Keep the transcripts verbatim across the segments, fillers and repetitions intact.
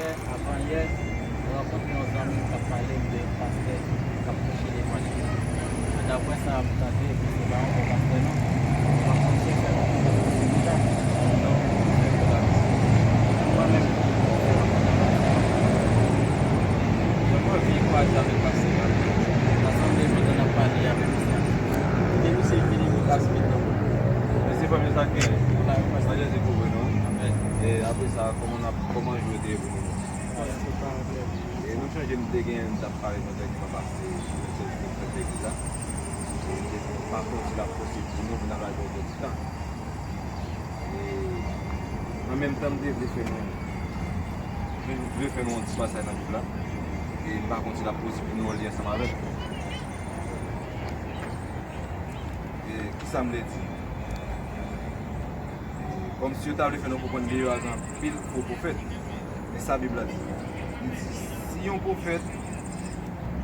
Avan yè, mwen rankontre yon zanmi m k ap pale m de yon pastè k ap preche levanjil. Men daprè sa m tande, epi se pa yon bon pastè non. M pa konn si se yon bon pastè deja. Non, se yon bon pastè. Mwen menm, se yon bon pastè. Mwen anvi kwaze avèk pastè a. Sa sanble pandan n ap pale avèk misye. Kite misye vini pou plas vit nan. Mèsi, fò m sa gen. Sa Jezi kouvri nou. Amèn. E apre sa, kòman n ap, kòman jou te ye pou nou? E nou chonje m te gen, m t ap pale nan dènye mwa pase, nou te vin fèt legliz la. E m te di, pa konn si l ap posib pou nou vin al lage yon ti tan. E an menm tan, m te vle fè nou, vle, vle fè nou yon ti pasaj nan Bib la. E m pa konn si l ap posib pou nou li ansanm avè m. E kisa m vle di? E kòmsi yo ta vle fè nou konprann Leyòs gen anpil fo pwofèt. Men sa Bib la di, li di, si yon pwofèt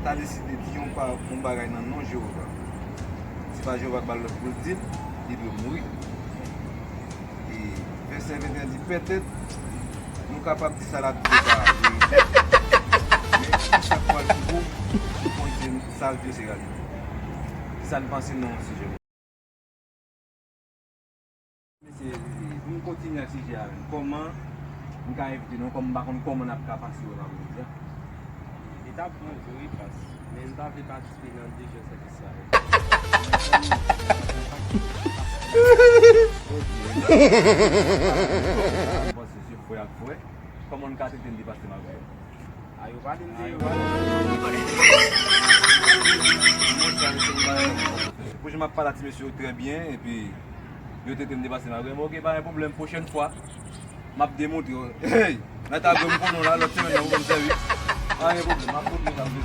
ta deside di yon pa, yon bagay nan non Jewova, se pa Jewova k ba l lòd pou l di l, li dwe mouri. E vèsè venteyen di, petèt, nou kapab di sa l ap di yo pa verite. Men, ki sa k pral pi bon, ou konn se sa l di yo se reyalite. Kisa n panse nan yon sijè? Mesye, pou m kontinye ak sijè a, kòman m ka envite nou, kòm m pa konn kòman n ap ka pase yo nan legliz la? Li t ap bon vre wi, pas, men m pa vle patisipe nan de jan sèvis sa yo. M panse se frè ak frè. Kòman n ka trete m de pastè Mario? A, yo pale m de yo. Pou jan m ap pale a ti mesye yo trè byen, epi yo trete m de pastè Mario. Ok, pa gen pwoblèm, pwochèn fwa, m ap demontre yo. Hey! Mèt Agwe, m konnen w la, lòt semèn nan, ou ban m sèvis. Pa gen pwoblèm, m ap montre w sa m vle.